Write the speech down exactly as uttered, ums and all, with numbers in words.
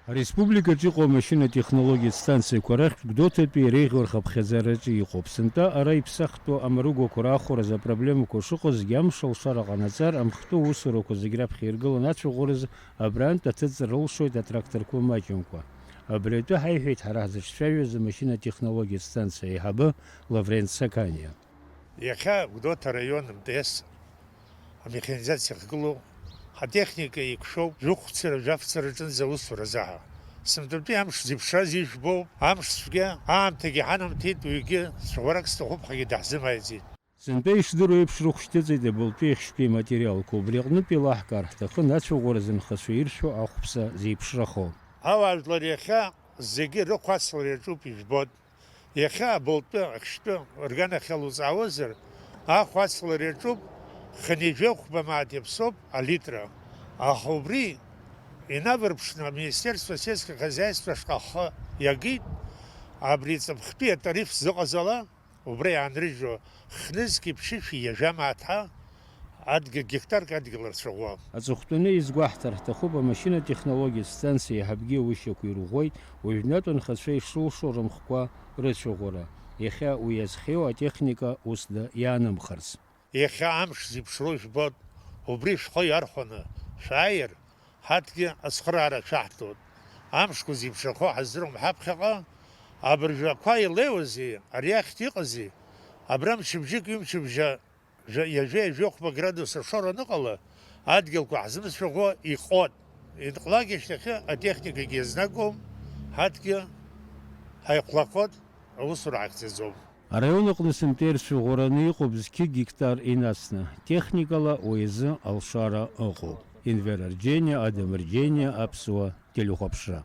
Ареспубликаҿы иҟоу амашьына-технологиатә станциақәа рахьтә Гәдоуҭатәи иреиӷьу рхыԥхьаӡараҿы иҟоуп. Сынтәа ара иԥсахтәу амаругақәа раахәаразы апроблемақәа шыҟоу зегьы амш алшара ҟанаҵар, амхтәы усурақәа зегь раԥхьа иргыланы ацәаӷәаразы абрантә аҭыҵра рылшоит атракторқәа маҷымкәа. Абри атәы ҳаиҳәеит ҳара ҳзыҿцәажәоз амашьына-технологиатә станциа аиҳабы Лаврент Саканиа. Иахьа Гәдоуҭа араион М Т С амеханизациа ахьгылоу ҳатехника еиқәшәоуп, жәохәцара, жәафцара аҿынӡа аусура азаҳа. Сынтәатәи амш зеиԥшраз ижәбоуп, амш цәгьа, аамҭагьы ҳанамҭеит, уигьы цәаӷәарак сҭахуп ҳәагьы даҳзымааиӡеит. Сынтәа ишдыру еиԥш, рыхә шьҭыҵит абылтәи ахьшьтәи аматериалқәа, убри аҟнытә еилаҳкаар ҳҭахын ацәаӷәара зынхацәа иршәу ахәԥса зеиԥшрахо. Ауаажәлар иахьа зегьы рыхә ацлара иаҿуп, ижәбоит. Иахьа абылтәы ахьшьтәы рганахьала уҵаауазар, ахә ацлара иаҿуп, хынҩажәи хәба мааҭ иаԥсоуп алитра. Аха убри инавырԥшны аминистерство сельское хозяйство шҟа ахы иагеит, абри ҵыԥхтәи атариф зыҟаз ала, убра иаанрыжьуа хнызқьи ԥшьышәи ҩажәа мааҭ ҳәа адгьыл, гектарк адгьыл рцәаӷәа. Аҵыхәтәаны изгәаҳҭар ҳҭахуп, амашьына-технологиатә станциа иаҳабгьы аушьақәа ирӷәӷәеит, уажәнатә анхацәа ишрылшо рымхқәа рыцәаӷәара. Иахьа уи иазхиоу атехника усда иаанымхарц. Иахьа амш зеиԥшроу жәбоит, убри шәхы иархәаны шәааир, ҳарҭгьы ацхыраара шәаҳҭоит. Амшқәа зеиԥшрахо ҳаздыруам ҳаԥхьаҟа, абыржәы ақәа илеиуазеи, ари ахьҭа иҟази, абра мчыбжьык ҩымчыбжьа жәа-, ҩажәи ҩажәи хәба градус ашоура аныҟала, адгьылқәа ҳзымцәаӷәо иҟоит. Инҟлагьы шьҭахьы атехникагьы иазнагом, ҳарҭгьы ҳаихәлақәоит, аусура ҳахьӡаӡом. Араион аҟны сынтәа ирцәаӷәараны иҟоуп зқьы гектар инацны, техникала уи азы алшара ыҟоуп. Енвер Арџьениа, Адам Арџьениа, Аԥсуа телехәаԥшра.